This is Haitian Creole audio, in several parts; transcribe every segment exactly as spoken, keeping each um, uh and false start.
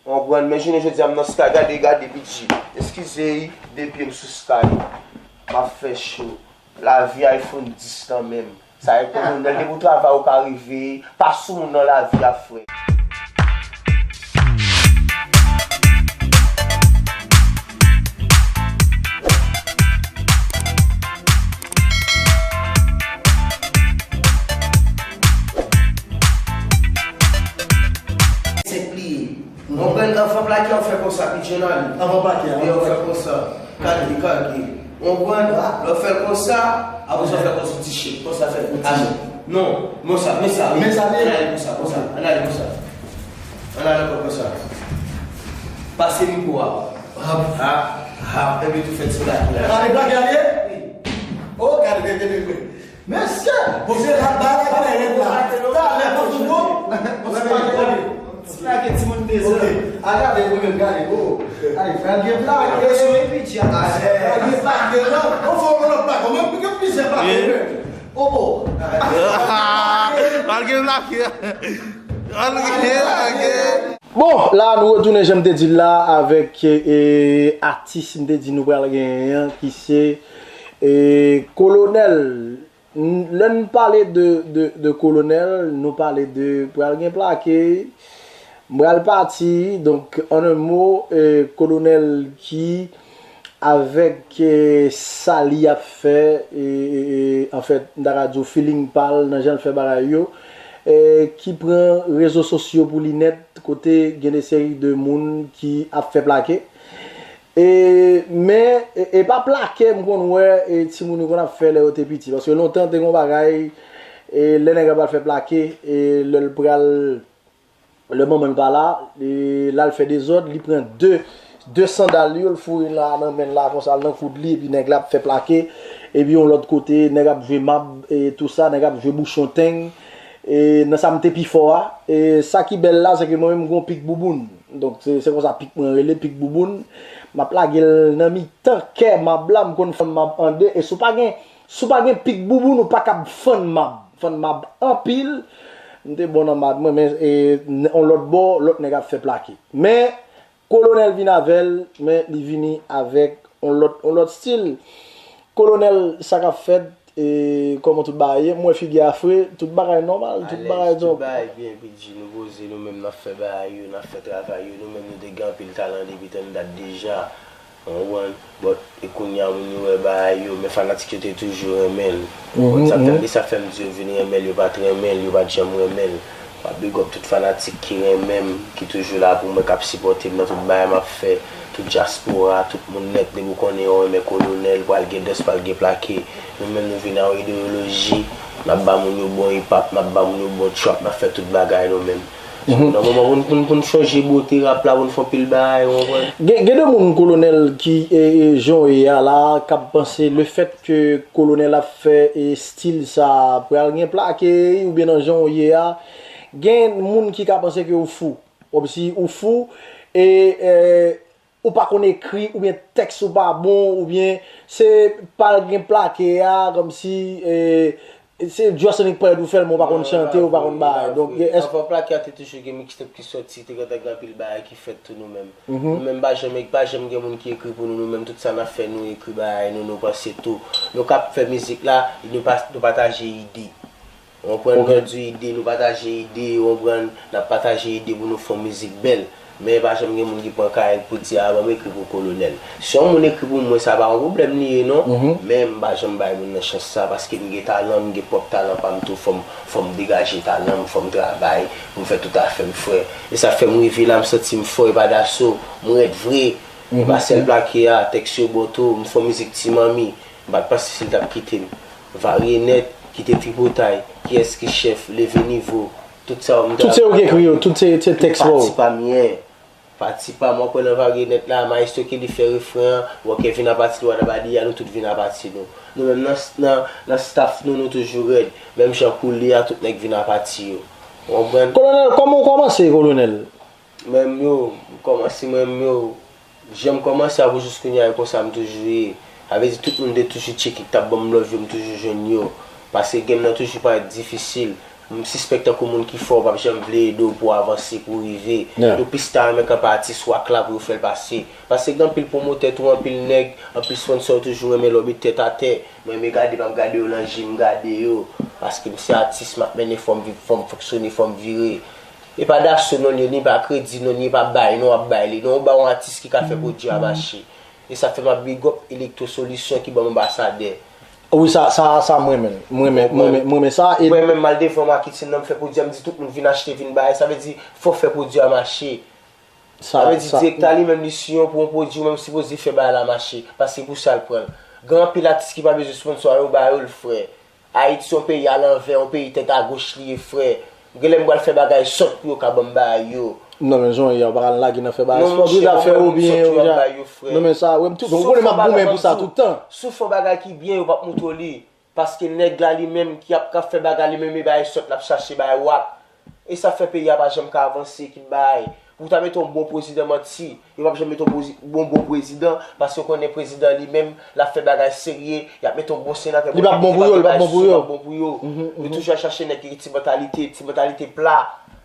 Ou konprann? Men jounen jodi a, m nan Sky, gade, gade, piti. Eskize, de pye m sou Sky. M ap fè cho. Lavi iPhone dis nan men m. Sa e kolonèl, depi w travay ou ka rive, pa sou moun nan lavi a, frè. Senp li ye. Ou konprann, anvan plake a, ou fè konsa, pidjan nan li. Anvan plake a, wi, ou fè konsa. Kage, kage. Ou konprann? Lè w fè l konsa, apre sa w fè konsa, ti chèk. Konsa fè pou ti chèk. Non, men sa, men sa, wi. Men sa, wi. Ann ale konsa, konsa. Ann ale konsa. Ann ale ankò konsa. Pase mikwo a. Hap, hap, hap. Epi tou fè ti plake la. Gade plake a, li ye? Wi. Oh, gade, gade, gade, gade. Mesye! Bon, se la, ba la, ba la, rèd la. Talè, pa fougo. Bon, se pa gade. Ti lage timoun dezè. Ok. A gade, mwen menm gade. Oh. Ay, pral gen plake. Attention, epi di attention. Pral gen plake, non? Bon, fò yon lòt plake. Mwen, mwen gen plizyè plake. Oh, oh. Pral gen plake. Pral gen plake. Bon, la nou retounen, jan m te di l la, avèk, e, atis m te di nou pral genyen an, ki se, e, Kolonèl. N-, lè n pale de, de, de Kolonèl, nou pale de pral gen plake, m pral pati. Donk, an en mo, e, Kolonèl ki avèk, e, sa li ap fè, e, e, e, anfèt, m ta ka di w feeling pa l nan jan l fè bagay yo, e, ki pran rezo sosyo pou li nèt, kote gen de seri de moun ki ap fè plake. E, men, e, e pa plake m konn wè, e, timoun yo konn ap fè lè yo te piti. Paske lontan, te gen yon bagay, e, lè nèg la pral fè plake, e, lè l pral, lè manman l pa la, e, l al fè dezòd, li pran de, de sandal yo, l foure la nan men l la, konsa, l nan koud li, epi nèg la ap fè plake, epi yon lòt kote, nèg ap jwe mab, e, tou sa, nèg ap jwe bouchon teng, e, nan sa m te pi fò a. E, sa ki bèl la, se ke mwen menm, m gon pik bouboun. Donk, se, se konsa pik mwen rele, pik bouboun. M ap lage l nan mitan kè mab la, m konn fann mab an de, e si w pa gen, si w pa gen pik bouboun, ou pa kab fann mab. Fann mab anpil. M te bon nan mab mwen, men, e, n-, on lòt bò, lòt nèg ap fè plake. Men, Kolonèl vin avè l, men li vini avèk on lòt, on lòt stil. Kolonèl, sa k ap fèt, e, kòman tout bagay ye? M wè figi a fre, tout bagay nòmal, tout bagay top. Tout bagay byen, P G, nou poze, nou menm n ap fè bagay yo, n ap fè travay yo, nou menm nou te gen anpil talan depi tan dat deja. Ou konprann? But, e kounye a moun yo wè bagay yo, men fanatik yo te toujou renmen l. But sa fè, e sa fè m di yo vin renmen l, yo pa t renmen l, yo pa t janm renmen l. M ap big up tout fanatik ki renmen m, ki toujou la pou mwen, k ap sipòte m nan tout bagay m ap fè, tout dyaspora, tout moun nèt, depi w konnen yo renmen Kolonèl, pral gen dans, pral gen plake. Nou menm nou vin ak yon ideyoloji, n ap ba moun yo bon hip hop, n ap ba moun yo bon trap, n ap fè tout bagay nou menm. Nan moman pou n, pou n, pou n chanje bote rap la, pou n fè anpil bagay, ou konprann? Gen, gen de moun, Kolonèl, ki, e, e, jan w ye a la, k ap panse lefèt ke Kolonèl ap fè, e, stil sa, pral gen plake, oubyen nan jan w ye a, gen moun ki ka panse ke ou fou. Kòmsi ou fou, e, e, ou pa konn ekri, oubyen tèks ou pa bon, oubyen se pa gen plake a, kòmsi, e, se just annik pale ou fè l, men ou pa konn chante, ou pa konn bagay. Donk, anvan plake a te toujou gen mixtape ki sòti, te gentan gen anpil bagay ki fèt tou nou menm. Nou menm pa janm, pa janm gen moun ki ekri pou nou, nou menm tout sa n ap fè, nou ekri bagay nou, nou panse tou. Nou k ap fè mizik la, nou pa, nou pataje ide. Ou konprann? Ok. Pèdi ide, nou pataje ide, ou konprann? N ap pataje ide pou nou fè yon mizik bèl. Men pa janm gen moun ki pran kayèt pou di, "A, ban m ekri pou Kolonèl." Si yon moun ekri pou mwen, sa pa yon pwoblèm li ye, non. Men m pa janm bay moun nan chans sa, paske m gen talan, m gen pwòp talan pa m tou, fò m, fò m degaje talan m, fò m travay, pou m fè tout afè m, frè. E sa fè m rive la, m santi m fò, e pa daso, m rèd vre. E pa sèl plake a, tèks yo bon tou, m fè yon mizik Ti Manmi, m pa t panse si l t ap kite m. Varye nèt, kite tripotay, kiyès ki chèf, leve nivo, tout sa yo m travay. Tout se ou ki ekri yo, tout se, se tèks pa w. Pati pa m ye. Pati pa m, w ap wè nan Varye nèt la, Maestro Kelly fè refren an, w wè Kevin apati l, Wadabadi a, nou tout vin apati nou. Nou menm nan, nan, nan staff nou, nou toujou rèd. Menm jan Koulye a, tout nèg vin apati yo. Ou konprann? Kolonèl, kòman w kòmanse, Kolonèl? Mwen menm yo, m kòmanse mwen menm yo, jan m kòmanse a pou jis kounye a, e konsa m toujou ye. Sa vle di tout moun te toujou tcheke, ki t ap ban m love yo, m toujou jwenn yo. Paske game nan toujou parèt difisil. M sispèk tankou moun ki fò, w p ap janm vle ede w pou w avanse, pou w rive. Yo plis ta renmen kanpe atis wak la pou yo fè l pase. Paske gen anpil pwomotè tou, anpil nèg, anpil sponsò toujou renmen lè w met tèt atè. Mwen, m gade, m ap gade yo nan je, m gade yo. Paske m se atis, m ap mennen, fò m viv, fò m fonksyone, fò m vire. E pa daso non, li, li pa kredi non, li pa bay non, w ap bay li non. Ou ba yon atis ki ka fè pwodui a mache. E sa fè m ap big up Electro Solution ki ban m anbasadè. Wi, sa, sa, sa m renmen. M renmen, m renmen, m renmen sa. E mwen menm, m al devan marketing nan, m fè pwodui a, m di tout moun vin achte, vin bay. Sa vle di, fò fè pwodui a mache. Sa vle di, direktè a li menm, li si yon pou yon pwodui, ou menm sipoze fè bagay la mache. Paske pou sa l pran l. Gen anpil atis ki pa bezwen sponsò a, yo ba yo l, frè. Ayiti se yon peyi alanvè, yon peyi tèt agoch li ye, frè. Genlè m pral fè bagay sòt pou yo ka ban m bagay yo. Non, men jan w ye a, ou pa ka lage nan fè bagay sòt, ou ta fè yo byen, ou ja. Non, men sa, wi, m tou, ou konnen m ap goumen pou sa tout tan. Si w fè yon bagay ki byen, yo p ap moutre w li. Paske nèg la li menm ki ap, k ap fè bagay li menm, e bagay sòt l ap chache, bagay wak. E sa fè peyi a pa janm ka avanse, ki bay. Pou w ta mete yon bon prezidan manti, yo p ap janm mete yon pozi-, bon, bon prezidan, paske yo konnen prezidan li menm, l ap fè bagay serye, y ap mete yon bon senatè pou l pa mete bagay sou, li p ap bon pou yo. Yo toujou al chache nèg ki gen ti mantalite, ti mantalite pla.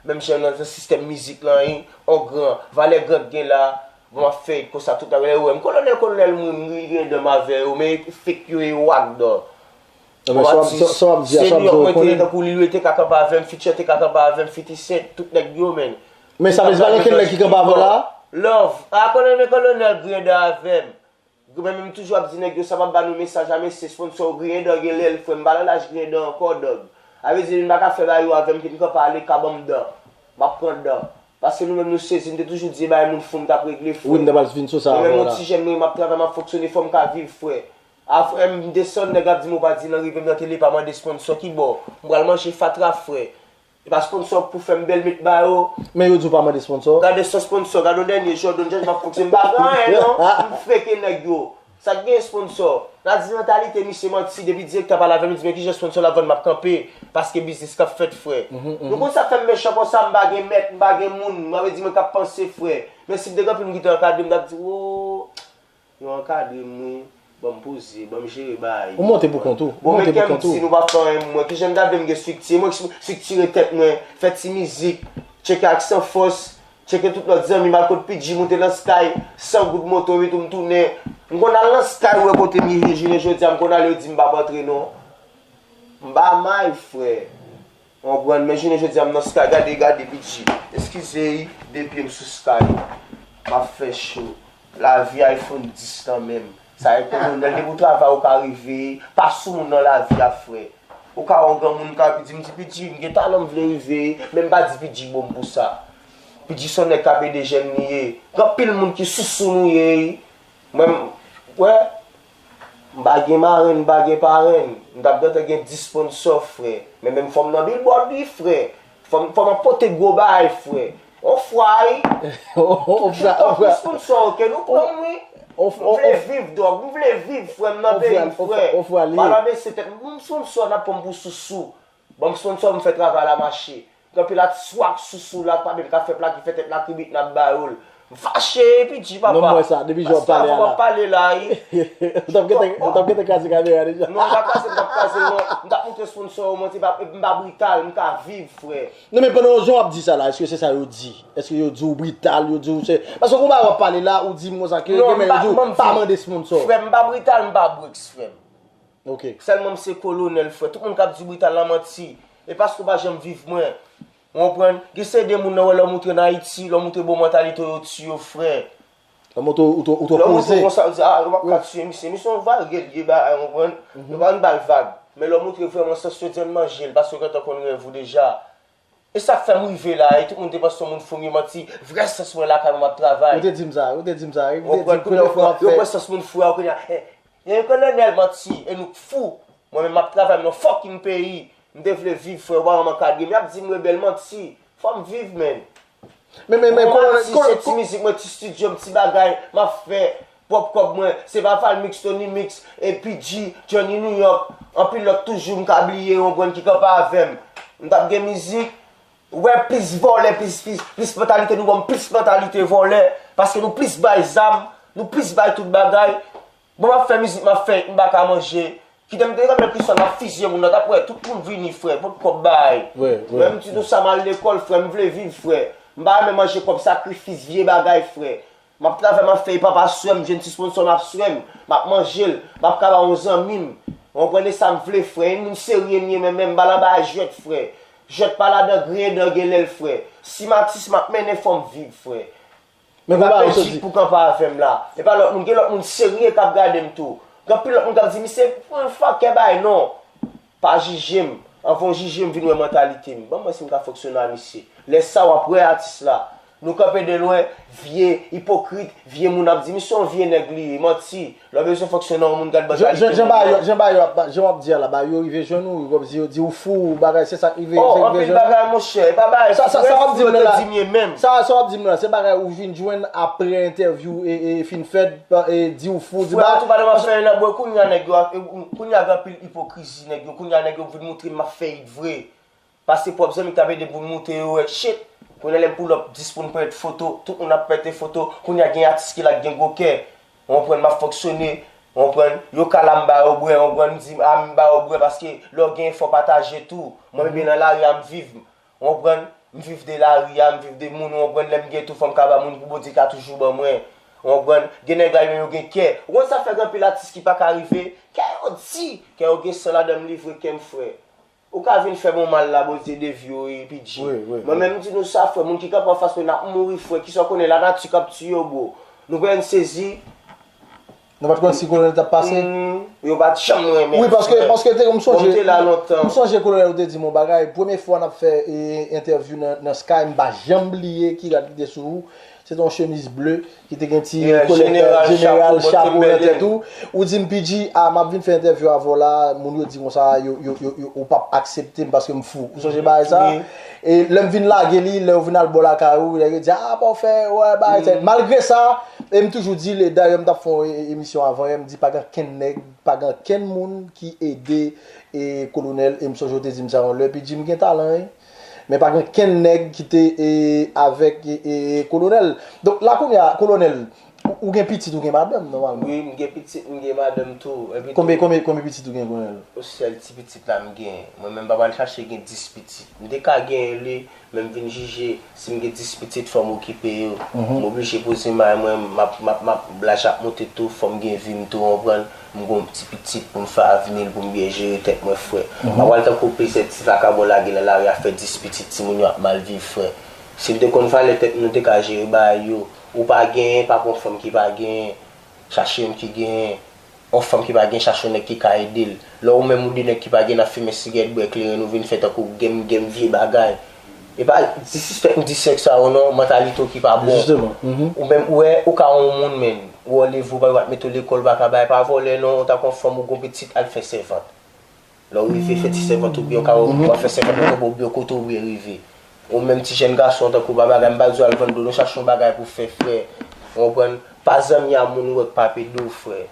Menm jan nan sistèm mizik lan, yon gran, valè gran k gen la, bon, m ap fè konsa tout la, lè yo wè m, kolonèl, kolonèl, m ri, m ri, ri, dèm avè yo, men fake yo, e wak, dò. Bon, atis, se New York mwen te ye, tankou Lil Wayne te ka kanpe avè m, Future te ka kanpe avè m, fifty Cent, tout nèg yo, men. Men sa vle di pa gen kenn nèg ki kanpe avè w la? Love. A, kolonèl, kolonèl, griyen dan avè m. Mwen menm, m toujou ap di nèg yo, sa m ap ba nou mesaj la, mesye, sponsò w griyen dan, gen lè l frè m, m pa nan laj griyen dan ankò, dòg. A vle di, m pa ka fè bagay yo avè m, ki m kanpe ale, ka ban m dan. M ap pran dan. Paske nou menm, nou sezi, m te toujou di, e bagay moun fou, m t ap regle, frè. Wi, m ta pral vin sou sa avè w la. Mwen menm, yon ti jèn mwen ye, m ap travay, m ap fonksyone, fò m ka viv, frè. Apre m desann, nèg ap di m ou pa di nan rive m nan tele pa mande sponsò ki bò. M pral manje fatra, frè. E pa sponsò pou fè m bèl met ba yo. Men yo di w pa mande sponsò. Gade san sponsò, gade yon dènye Jordan, jan m ap fonksyone, m pa gen anyen non. M freke nèg yo. Sa k gen sponsò? N a di mantalite misye manti, depi direktè a pale avè m, li di men kijan sponsò l ap vann m ap kanpe, paske biznis k ap fèt, frè. Nou konn sa k fè m mechan konsa, m pa gen mèt, m pa gen moun, m ap di mwen k ap panse, frè. Men si m te gen anpil moun ki te ankadre m, m t ap di, wo. Yo ankadre m, wi. Ban m poze, ban m jere bagay yo. Ou monte pou kont ou. Bon, men kè m di nou pa fè anyen pou mwen. Kijan m ta vle m gen estrikti? Mwen estriktire tèt mwen, fè ti mizik, tcheke ak San Fòs, tcheke tout lòt zanmi m al kot P G, moute nan Sky, san goud moto, wi, tou m tounen. M konn al nan Sky, wè kote m ye, jounen jodi a, m konn ale, yo di m p ap antre non. M pa may, frè. Konprann, men jounen jodi a m nan Sky, gade, gade, P G. Eskize, wi, de pye m sou Sky. M ap fè cho. Lavi iPhone dis lan menm. Sa e kolonèl, depi w travay, ou ka rive. Pa sou moun nan lavi a, frè. Ou ka wè yon granmoun ka di m, di P G, m gen talan, m vle rive, men m pa di P G bon m pou sa. P G se yon nèg k ap ede jèn li ye. Gen anpil moun ki sousou nou ye, wi. Mwen, m, wè, m pa gen marenn, m pa gen parenn. M t ap gentan gen dis sponsò, frè. Men menm fò m nan billboard, wi, frè. Fò m, fò m ap pote gwo bagay, frè. On fwa, wi. Toujou tankou sponsò, oke, nou pran m, wi. M vle viv, dòg. M vle viv, frè. M nan peyi m, frè. Pa la bese tèt. M sponsò, n ap pran m pou sousou. Ban m sponsò, m fè travay la mache. Gen anpil atis wak sousou la, k pa menm ka fè pla, ki fè tèt la kribit, n ap ba yo l. M fache, epi di papa. Non, m wè sa, depi jan w ap pale a la. Paske avan m ap pale la, wi. Ou t ap gentan, ou t ap gentan kraze kamera deja. Non, m pa kraze, m p ap kraze l, non. M t ap montre sponsò yo, mwen, se pa, m pa brital, m ka viv, frè. Non, men pandan jan w ap di sa la, èske se sa yo di? Èske yo di w brital, yo di w se, paske konba w ap pale la, ou di m konsa ke, non, gen men yo di w pa mande sponsò. Frè m, m pa brital, m pa bricks, frè m. Ok. Sèlman m se kolonèl, frè. Tout moun k ap di brital la manti. E paske w pa janm viv mwen. Ou konprann? Gen seri de moun nan wè lè w moutre nan Ayiti, lè w moutre bon mantalite w, yo tiye w, frè. Lè w moutre ou twò, ou twò poze. Lè w moutre konsa, yo di, a, yo p ap ka tiye misye. Misye yon varyèl, vye bagay, ou konprann? Yo pa vin ba l vag. Men lè w moutre vrèman sans yo, di an manje l, paske yo gentan konn rèv ou deja. E sa k fè m rive la, e tout moun te panse se yon moun fou, m ye manti. Vrè sans mwen lakay mwen, m ap travay. Ou te di m sa, ou te di m sa, wi. Ou te di m premye fwa w ap fè. Yo pran sans moun fou a, kounye a, eh, gen yon kolonèl manti, e nou k fou. Mwen menm, m ap travay, m nan fucking peyi. M te vle viv, frè, ou pa janm ankadre m. Y ap di m rebèl, manti. Fò m viv, man. Men, men, men, kolonèl, se ti mizik mwen, ti estidyo m, ti bagay m ap fè. Pwòp kòb mwen, se pa Valmix, Tony Mix, e P G, Johnny New York, anpil lòt toujou m ka bliye, ou konprann, ki kanpe avè m. M t ap gen mizik, wè plis vòlè, plis, plis, plis mantalite, nou ban m plis mantalite vòlè, paske nou plis bay zam, nou plis bay tout bagay. Bon, m ap fè mizik, m ap fè, m pa ka manje. Kite m te kanpe Kristan ap fizye moun nan, t ap wè tout moun vini, frè, pot kòb bay. Mwen, m di nou sa, m al lekòl, frè, m vle viv, frè. M pa renmen manje kòb sakrifis, vye bagay, frè. M ap travay, m ap fè, e papa swè m, jwenn ti sponsò, m ap swè m, m ap manje l, m ap ka ba yon zanmi m. Ou konprann, e sa m vle, frè. E moun serye m ye, men, men m pa nan bagay jwèt, frè. Jwèt pa ladan, griyen dan gen lè l, frè. Si m atis, m ap mennen, fò m viv, frè. Men pa pèdi pou kanpe avè m la. E pa lòt moun, gen lòt moun serye k ap gade m tou. Gen anpil lòt moun k ap di, misye pran fakè bay, non. Pa jije m. Anvan w jije m, vin wè mantalite m. Ban m wè si m ka fonksyone a misye. Lè sa, w ap wè atis la. Nou kanpe de lwen, vye ipokrit, vye moun ap di, misye yon vye nèg li ye, manti. Lè w bezwen fonksyone a yon moun, gad mantalite moun nan. Jan Bayo, jan Bayo ap, jan w ap di a la, Bayo rive jwenn ou, yo di, yo di ou fou, bagay, se sa k rive, oh, se k rive jwenn ou. Anpil bagay, monchè, e pa bagay frè, frè te di m ye menm. Sa, sa w ap di m nan, se bagay ou vin jwenn apre entèvyou e, e fin fèt, e di ou fou, di bagay. Frè, tou pandan m ap fè yon nan bwè, kounye a nèg yo, e, kounye a gen anpil ipokrizi, nèg yo, kounye a nèg yo vin montre m ap fè it vre. Paske pwòp zanmi k t ap ede pou n moute yo wè, shit! Kounye a lè m pull up dis pou n pèt foto, tout moun ap pète foto, kounye a gen atis ki la k gen gwo kè. Ou konprann, m ap fonksyone, ou konprann, yo ka la m ba yo bwè, ou konprann, m di, a m ba yo bwè, paske lè w genyen fò w pataje tou. Mwen menm nan lari a m viv, ou konprann, m viv de lari a, m viv de moun, ou konprann, lè m gen tou fò m ka ba moun pou Bondye ka toujou ban mwen. Ou konprann, gen nèg la yo menm yo gen kè. Ou konn sa fè gen anpil atis ki pa ka rive, kè yo di, kè yo gen san ladan m livre kè m frè. Ou ka vin fè m yon mal la, Bondye de vi w, e P G. Wi, wi, wi. Mwen menm, m di nou sa, frè, moun ki kanpe anfas mwen, n ap mouri, frè. Kisa w konnen, lanati k ap tiye w, bro. Nou pa t konn sezi. Nou pa t konn si kolonèl t ap pase? Mm, yo pa t janm renmen. Wi, paske, paske te, m sonje, m sonje kolonèl ou te di m yon bagay. Premye fwa n ap fè, e, entèvyou nan, nan Sky, m pa janm bliye ki rad ki te sou ou. Se te yon chemiz ble ki te gen ti kolèt, jeneral, chapo nan tèt ou. Ou di m, P G, a, m ap vin fè entèvyou avè w la, moun yo di konsa, yo, yo, yo, yo, ou p ap aksepte m paske m fou. Ou sonje bagay sa? E lè m vin lage li, lè yo vin al bò lakay ou, lè yo di, a, pa w fè, wè, bagay sa. Malgre sa, e m toujou di, dayè m t ap fè yon e-, emisyon avan yè, m di pa gen kenn nèg, pa gen kenn moun ki ede e kolonèl, e m sonje w te di m sa yon lè, P G, m gen talan, wi. Men pa gen kenn nèg ki te, e, avèk, e, e, kolonèl. Donk, la kounye a, kolonèl, ou, ou gen pitit, ou gen madanm, nòmalman. Wi, m gen pitit, m gen madanm tou. Epi konbyen, tou, konbyen, konbyen pitit ou gen, kolonèl? Yon sèl ti pitit la m gen. Mwen menm, m pa pral chache gen dis pitit. M te ka genyen li, men m vin jije, si m gen dis pitit, fò m okipe yo. M oblije poze may mwen, m ap, m ap, m ap, laj ap monte tou, fò m gen vi m tou, w konprann? M gon ti pitit pou m fè avni l, pou m byen jere tèt mwen, frè. M pa pral tankou plizyè ti vakabon lage nan lari a fè dis pitit, timoun yo ap mal viv, frè. Si n te konn valè tèt nou, nou te ka jere bagay yo. Ou pa genyen, pa pran fanm ki pa genyen. Chache youn ki genyen. Yon fanm ki pa genyen, chache yon nèg ki ka ede l. Lè ou menm ou de nèg ki pa genyen, n ap fimen sigarèt, bwè kleren, nou vin fè tankou genm, genm vye bagay. E pa disrespect m di sèks sa yo non, mantalite w ki pa bon. Jisteman. Ou menm, ou wè, ou ka yon moun, men, ou leve, ou pa, yo pa t mete w lekòl, ou pa ka bay, pa vòlè non, ou ta kon fanm, ou gon pitit, al fè sèvant. Lè w rive, fè ti sèvant ou byen, ou ka, ou al fè sèvant nan tonbe w byen, kote w byen rive. Ou menm ti jèn gason, tankou pa bagay, m pa di w al vann dlo, non, chache yon bagay pou fè, frè. Ou konprann? Pa zanmi a moun ou wè k pa ap ede w, frè.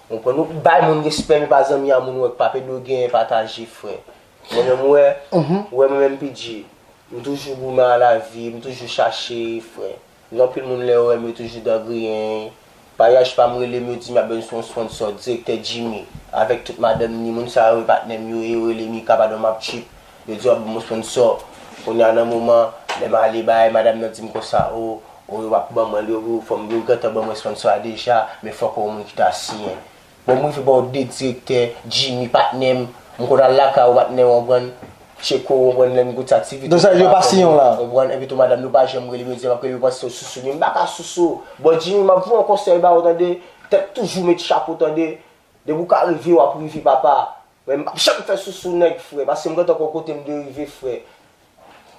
Ou konprann? Ou bay moun respè, men pa zanmi a moun ou wè k pa ap ede w genyen, pataje, frè. Mwen menm, ou wè, ou wè mwen menm, P G. M toujou goumen a lavi, m toujou chache, frè. Gen anpil moun lè yo wè m, yo toujou dan griyen. Paryaj pa m rele m, yo di m y ap bezwen yon sponsò, direktè Jimmy, avèk tout madanm ni, moun sa yo, e patnè m yo ye, yo rele Mika, padan m ap trip. Yo di w ap ban m yon sponsò. Kounye a nan moman, lè m ale bay, madanm nan di m konsa, o, o, yo p ap ban mwen l, yo, yo, fò m, yo gentan ban mwen sponsò a deja, men fòk yon moun ki ta siyen. Bon, m rive ba w de direktè, Jimmy, patnè m. M konn al lakay ou, patnè, w konprann? Tcheko, w konprann, lè m goute aktivite. Donk, sa, yo pa siyen w la? W konprann? Epi tou, madanm yo pa janm rele m, yo di m ap rele, yo panse se w sousou li. M pa ka sousou w. Bon, Jimmy, m ap voye yon konsèy ba w, tande. Tèt toujou met chapo, tande. Depi w ka rive, w ap rive, papa. Men m p ap janm fè sousou nèg, frè, paske m gentan konn kote m dwe rive, frè.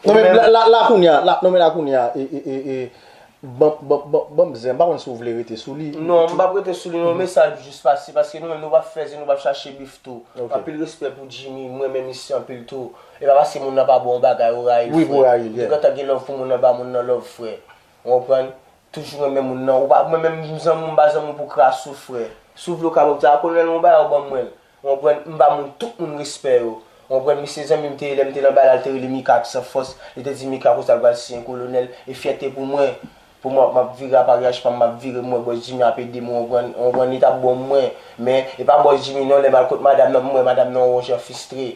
Non, men la, la, la kounye a, la, non, men la kounye a, e, e, e, e, ban, ban, ban, ban m zen, m pa konn si w vle rete sou li. Non, m p ap rete sou li, non, mesaj jis pase, paske nou menm nou p ap fè zen, nou p ap chache bif tou. Anpil respè pou Jimmy, mwen menm isi anpil tou. E pa paske moun nan pa ba w bagay, ou rayi l, frè. Wi, pou rayi l, yeah. Ou gentan gen love pou moun nan, ba moun nan love, frè. Ou konprann? Toujou renmen moun nan. Ou pa, mwen menm, m zanmi w, m pa zanmi w pou kras ou, frè. Si w vle w ka ban m sa, kolonèl, yon bagay ou ban mwen l. Ou konprann? M ba moun, tout moun respè yo. Ou konprann? Misye zanmi m te ye, lè m te nan bagay la, l te rele Mika ak San Fòs. Li te di Mika konsa l pral siyen kolonèl. E fyète pou mwen. Pou mwen, m ap vire aparyaj pa m, m ap vire, m wè Bòs Jimmy ap ede m, w konprann, w konprann, li t ap bon mwen. Men, e pa Bòs Jimmy non, lè m al kot madanm nan, m wè madanm nan yon jan fistre.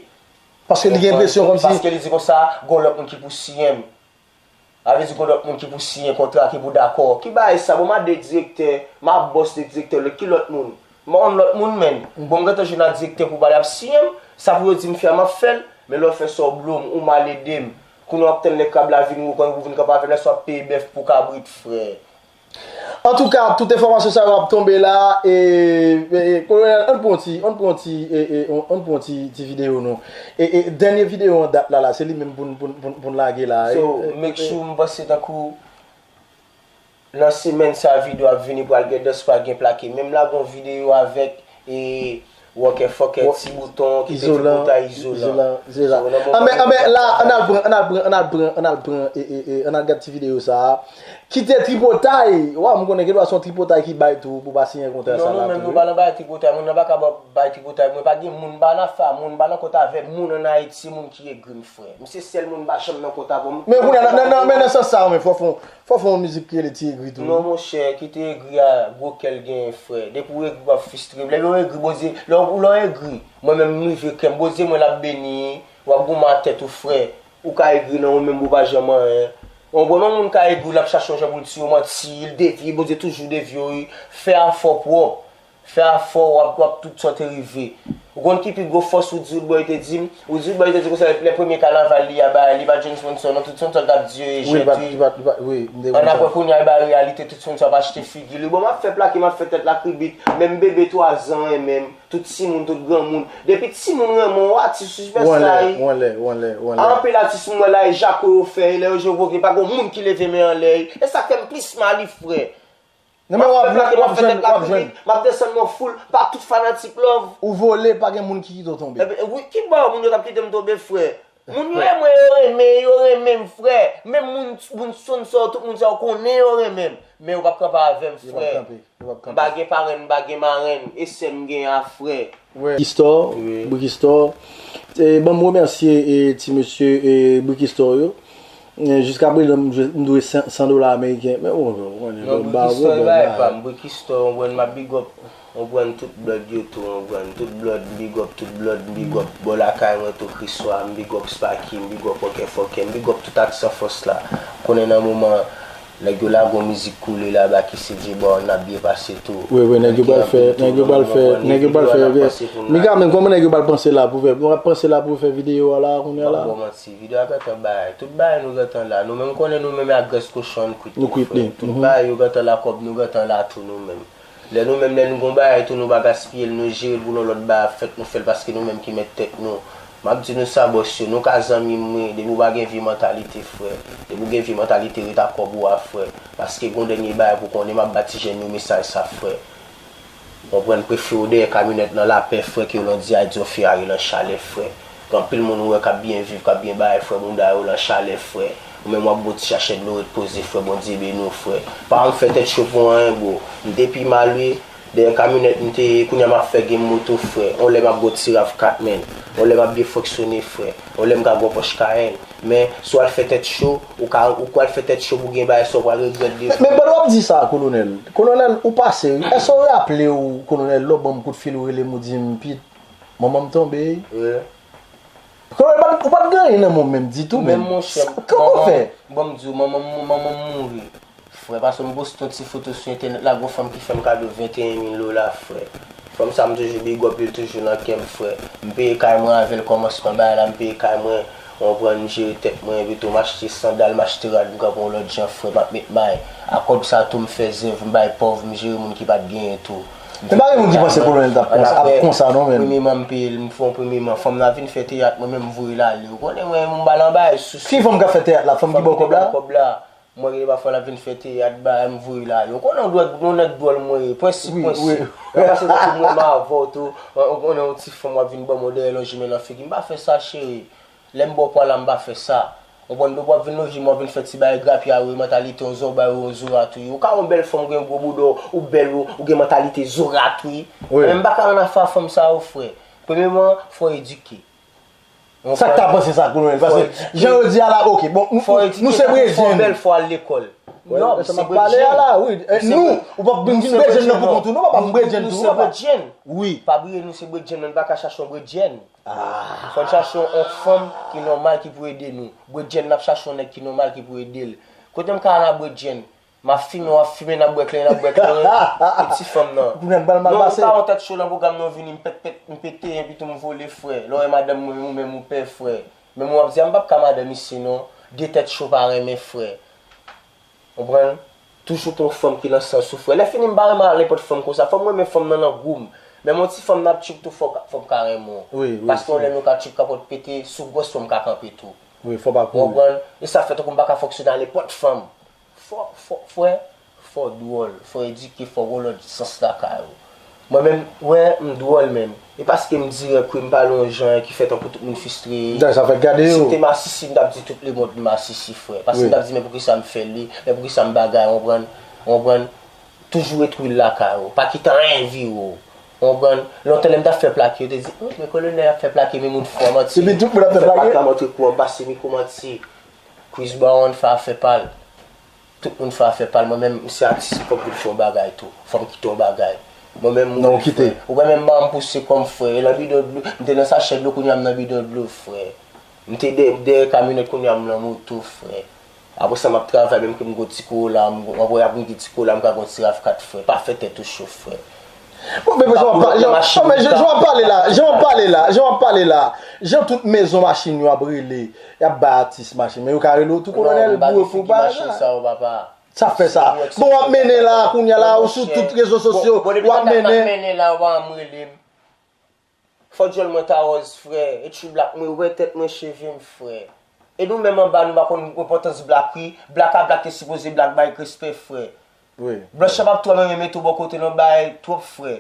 Paske li gen enpresyon kòmsi. Paske li di konsa, gon lòt moun ki pou siyen m. Sa vle di gon lòt moun ki pou siyen kontra, ki pou dakò. Ki bagay sa? Bon, m a de direktè, m a bòs de direktè, lòt ki lòt moun? M pa konn lòt moun, menn. Bon, m gentan jwenn ak direktè pou pale ap siyen m. Sa pou yo di m fè a, m ap fè l. Men lè w fè sa, w blo m, ou mal ede m. Kounye a w ap tann lè krab la vin wou, konn pou vin kanpe avè m, lè sa w ap peye bèf pou kabrit, frè. Antouka, tout enfòmasyon sa yo ap tonbe la. E, e, e, Kolonèl, ann pran ti, ann pran ti, e, e, ann pran ti, ti videyo nou. E, e, dènye videyo an dat la, la, se li menm pou n, pou n, pou n, pou n lage la. E, So, e, make e, sure m panse tankou nan semèn sa videyo ap vini pral gen dans pral gen plake. Menm lage yon videyo avèk e Wòkè fòkè, ti bouton, kite tripotay, izolan. Izolan, izolan. Anben, anben, la, ann al pran, ann al pran, ann al pran, ann al pran, e, e, e, ann al gad ti videyo sa a. Kite tripotay! Waw, m konnen gen dwa se yon tripotay ki bay tou, pou pa siyen kontra sa la tou. Non, nou menm, nou pa nan bay tripotay, moun nan pa ka ba, bay tripotay, mwen pa gen moun, m pa nan afè a moun, m pa nan kont avè moun ann Ayiti, se moun ki egri m, frè. M se sèl moun, m pa janm nan kont avè w. Men kounye a, nan, nan, nan, men nan sans sa a, men fò fè yon Fò fè yon mizik ki rele Ti Egri tou wi. Non monchè, kite egri a, gwo kè l genyen frè. Depi w egri w ap fistre. Lè yo egri, Bondye, lè w, lè w egri, mwen menm m rive kè m, Bondye mwen l ap beni, w ap goumen ak tèt ou frè. Ou ka egri nan ou menm ou pa janm anyen. Ou konprann yon moun ka egri l ap chache yon jan pou l tiye w manti, l devye, Bondye toujou devye w wi. Fè afè w pwòp. Fè afè w, w ap, w ap tout sa w te rive. Ou konn ki pi gwo fòs Roody Roodboy te di m? Roody Roodboy te di konsa, lè premye kanaval li a bay, li pa t jwenn sponsor non, tout sponsor l t ap di yo e jèt wi. Annapre kounye a e bay reyalite, tout sponsor ap achte figi li. Bon, m ap fè plake, m ap fè tèt la kribit, menm bebe twa zan renmen m, tout timoun, tout granmoun. Depi timoun renmen w, atis ou sipèsta wi. Anpil atis m wè la e jako yo fè, e lè yo jwe voke, pa gon moun ki leve men anlè. E sa k fè m plis mal wi frè. Non men w ap jwenn, w ap jwenn, w ap jwenn. M ap desann nan foul, pa tout fanatik love. Ou vole, pa gen moun ki kite w tonbe. Ebyen, wi, ki bò moun yo t ap kite m tonbe, frè? Moun yo renmen, yo renmen, yo renmen m, frè. Menm moun, moun sponsor, tout moun sa yo konnen yo renmen m. Men yo p ap kanpe avè m, frè. M pa gen parenn, m pa gen marenn, e sè m gen a, frè. Brikistò, Brikistò. E, ban m remèsye e, ti mesye e, Brikistò yo. E, jiskaprezan, m dwe, m dwe san, san dola ameriken. Men, ou, ou konnen, non, m pa Brikistò, e bagay pa m. Brikistò, ou konprann, m ap big up, ou konprann, tout blòd yo tou, ou konprann, tout blòd, m big up, tout blòd, m big up. Bò lakay mwen tou, Kriswa, m big up Spacky, m big up Wòkè Fòkè, m big up tout atis an fòs la. Ou konnen nan moman, Nèg yo lage yon mizik koule la ba ki se Djebwa n ap byen pase tou. Wi wi nèg yo pral fè nèg yo pral fè nèg yo pral fè vye. Mika men kòman nèg yo pral panse la pou fè nou ap panse la pou fè videyo a la kounye a la. M ap ba w manti videyo a gentan bay tout bagay nou gentan la nou menm konnen nou menm ak grès kochon an n kwit li. Nou kwit li. Tout bagay yo gentan la kòb nou gentan la tou nou menm. Lè nou menm lè nou gon bagay tou nou pa gaspiye l nou jere l pou lè yon lòt bagay ap fèt nou fè l paske nou menm ki mèt tèt nou. M ap di nou sa bòs yo, nou ka zanmi mwen, depi w pa gen vye mantalite frè. Depi w gen vye mantalite ret ak kòb ou a frè. Paske gon dènye bagay pou konnen m ap ba ti jèn yo mesaj sa frè. Konprann prefere w dèyè kamyonèt nan lapè frè ke w lan dyay di yon Ferrari lan chalè frè. Gen anpil moun ou wè k ap byen viv, k ap byen bagay frè, bounda yo lan chalè frè. Ou menm w ap bon ti chachè dlo ret poze frè, Bondye beni w frè. Pa janm fè tèt cho pou anyen bro. M te pi mal wi. Dèyè kamyonèt m te ye, kounye a m ap fè game moto frè. On lè m ap gon ti rav kat menn. On lè m ap byen fonksyone frè. On lè m ka gon pòch Cayenne. Men, si w al fè tèt cho, ou ka, ou pral fè tèt cho pou gen bagay sa w pral regrèt devan. Men pandan w ap di sa, Kolonèl, Kolonèl, ou pase wi. Èske w raple w, Kolonèl, lè w ban m kout fil ou rele m ou di m, Pete, manman m tonbe wi. Kolonèl, ou pa t gen anyen nan men w menm ditou menm. Kòman w fè? Ban m di w, manman m mouri. Frè, pase m poste yon ti foto sou entènèt la, gon fanm ki fè m kado venteyen mil dola, frè. Fanm sa m toujou big up li, l toujou nan kè m, frè. M peye kay mwen avè l, kòmansman bagay la, m peye kay mwen, ou konprann, m jere tèt mwen, epi tou m achte sandal, m achte rad, m kanpe yon lòt jan, frè, m ap met may. A kòb sa tou m fè zèv, m bay pòv, m jere moun ki pa t genyen tou. Men pa gen moun ki panse Kolonèl t ap konsa, ap konsa non menn. Premyeman m peye l, m fè yon premyeman, fanm nan vin fè teyat, mwen menm m voye l ale. Ou konnen mwen, m ba l anba, e sou. Ki fanm k ap fè tèyat la, fanm ki ba w kòb la? Mwen rele pafwa l ap vin fè teyat, bagay, m voye l ale. Ou konnen yon dwèg, yon nèg dwòl mwen ye, prensip, prensip. L ap pase tankou mwen, m avè w tou, ou konnen yon ti fanm w ap vin ban m yon dèyè lonje men nan figi. M pa fè sa, cheri. Lè m ba w pwa la, m pa fè sa. Ou konprann, depi w ap vin lonje men, w ap vin fè ti bagay grapya, wi, mantalite yon zòba, wi, yon zorat, wi. Ou ka yon bèl fanm, ou gen gwo bouda, ou bèl, wi, ou gen mantalite zorat, wi. Ebyen, m pa ka rann afè a fanm sa yo, frè. Premyeman, fò w edike. Sa k ta panse sa, Kolonèl? Paske jan yo di a la, oke, bon, nou se brezyen. Fò w bèl, fò w al lekòl. Wè, non, se bredjenn. Pale a la, wi. Nou, ou p ap vin bredjenn nan pou kont ou, non, papa, m bredjenn tou, papa. Wi. Pa bliye, nou se bredjenn, men n pa ka chache yon bredjenn. Fò n chache yon fanm ki nòmal, ki pou ede nou. Bredjenn, n ap chache yon nèg ki nòmal, ki pou ede l. Kote m ka al a bredjenn? M ap fimen, w ap fimen, n ap bwè kleren, n ap bwè kleren. E ti fanm nan. Kounye a n pral mal pase. Non, m pa yon tèt cho nan pwogram nan, vini, m pèt, pèt, m pete, epi tou m vole, frè. Lè w wè madanm mwen, ou menm ou pè, frè. Men mwen w ap di a, m p ap ka madanm isi non. De tèt cho pa renmen, frè. Konprann? Toujou pou yon fanm ki nan sans ou, frè. Lè fini, m pa renmen nenpòt fanm konsa. Fò m renmen fanm nan nan gou m. Men yon ti fanm n ap tchoup tou, fò, fò m ka renmen w. Wi, wi. Paske yon lè nou ka tchoup kapòt pete, sou gwòs fò m ka kanpe tou. Wi, fò pa kouri. Ou konprann? E sa fè tankou m pa ka fonksyone a nenpòt fanm. Fò, fò, frè, fò dwòl, fò edike, fò gen yon lòt sans lakay ou. Mwen menm, wè, m dwòl menm. E paske m dirèk, wi, m pale yon jan ki fè tankou tout moun fristre. Dayè, sa fè gade yo. Si m te masisi, m t ap di tout lemonn m masisi, frè. Paske m t ap di, men poukisa m fè li, men poukisa m bagay, w konprann? W konprann? Toujou retwouve l lakay ou. Pa kite anyen vire w. W konprann? Lontan lè m t ap fè plake, yo te di, "Hum, men kolonèl ap fè plake, men moun fò, manti." Epi tout moun ap fè plake. Ak la montre kou an pase mikwo manti. Chris Brown fè afè pa l. Tout moun fè afè pa l. Mwen menm, m se atis, fò m vin fè yon bagay tou. Fò m kite yon bagay. Mwen menm, mwen kite. Ou wè menm m pouse kòm frè. E nan bidon dlo, m te nan sachè dlo, kounye a m nan bidon dlo, frè. M te dè-, dèyè kamyonèt, kounye a m nan moto, frè. Apre sa, m ap travay, menm ke m gon ti Corolla, m gon, m ap wè y ap moute ti Corolla, m ka gon ti rav kat, frè. Pa fè tèt ou cho, frè. Bon, men jan w ap pale, jan, non, men jan, jan w ap pale la, jan w ap pale la, jan w ap pale la, jan tout mezon machin yo ap rele, y ap bay atis machin, men yo ka rele w tou kolonèl pou, pou bagay sa. Sa fè sa. Bon, w ap mennen la, kounye a la, ou sou tout rezo sosyo, w ap mennen. Mennen la, w pa janm rele m. Fò djòl mwen ta wòz, frè. E tchou blak mwen, wè tèt mwen, cheve m, frè. E nou menm anba, nou pa konn enpòtans blak, wi. Blak a blak te sipoze blak, bay respè, frè. Wi. Blanch la p ap twò renmen mete w bò kote non, bay twòp, frè.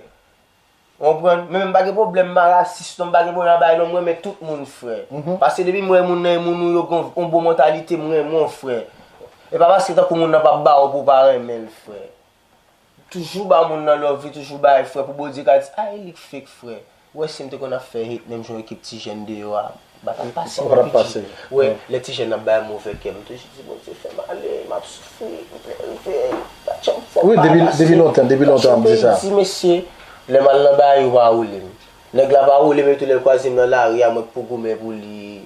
Ou konprann? Men m pa gen pwoblèm, m pa rasis non, m pa gen pwoblèm a bay non, m renmen tout moun, frè. Paske depi m wè moun nan e moun ou yo gen yon bon mantalite, m renmen w, frè. E pa paske tankou moun nan p ap ba w pou w pa renmen l, frè. Toujou ba moun nan love li, toujou bay, frè, pou Bondye ka di, "A, e li k fake, frè." Ou wè, si m te konn ap fè hit, menm jan ekip ti jèn deyò a, m pa t ap pase non, P J. Ou wè, lè ti jèn ap bay move kè, m toujou di, "Bondye, fè m ale, m ap soufri, m plede, pa janm fè m pa pase." Wi, depi, depi lontan, depi lontan, m di sa. Di, mesye, lè m al nan bagay, yo pa woule m. Nèg la pa woule m, epi tou lè l kwaze m nan lari a, mwen k pou goumen pou li.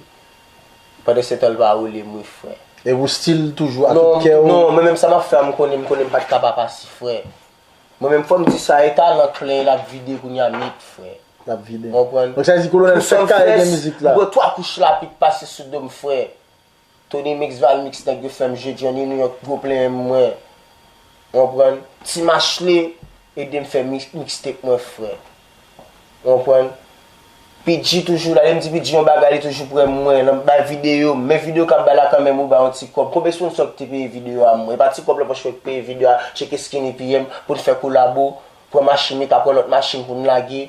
Pandan se tan, l pa woule m, wi, frè. E ou still toujou a tout kè w? Non, mwen menm sa m ap fè a, m konnen, m konnen m pa t ka pa pase, frè. Mwen menm, fò m di sa, e talan klè, l ap vide kounye a nèt, frè. L ap vide. Ou konprann? Donk, sa vle di kolonèl fèk kare gen mizik la. M pran twa kouch lapli k pase sou do m, frè. Tony Mix, Val Mix, nèg yo fè m jwe Johnny New York, gwo plen mwen. Ou konprann? Ti Machle, ede m fè mi-, mixtape mwen, frè. Ou konprann? P J toujou la, lè m di P J yon bagay, li toujou prè mwen, nan bay videyo, men videyo k ap bay la kanmenm, ou bay yon ti kòb. Konbyen sponsò ki te peye videyo a mwen? E pa ti kòb nan pòch mwen ki peye videyo a, tcheke Skinny P M pou n fè kolabo, pran machin, li ka pran lòt machin pou n lage.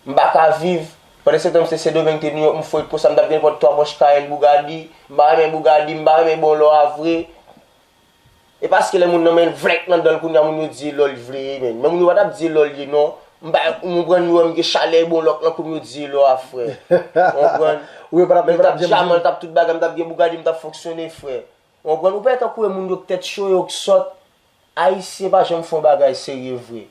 M pa ka viv. Pandan se tan, m se Sendomeng, te New York, m fò konsa, m t ap gen nenpòt twa pòch Cayenne, Bugatti. M pa renmen Bugatti, m pa renmen bon lò a vre. E paske lè moun nan men l vlèk nan dan l kounye a, moun yo di e lò l vle ye, men. Men moun yo pa t ap di e lò l ye, non. M pa, ou konprann, yo wè m gen chalè e bon lòk nan kou m, yo di e lò a, frè. Ou konprann? Men m t ap dyaman, m t ap tout bagay, m t ap gen Bugatti, m t ap fonksyone, frè. Ou konprann? Ou pa tankou e moun yo k tèt cho, yo k sòt. Ayisyen pa janm fè yon bagay serye vre.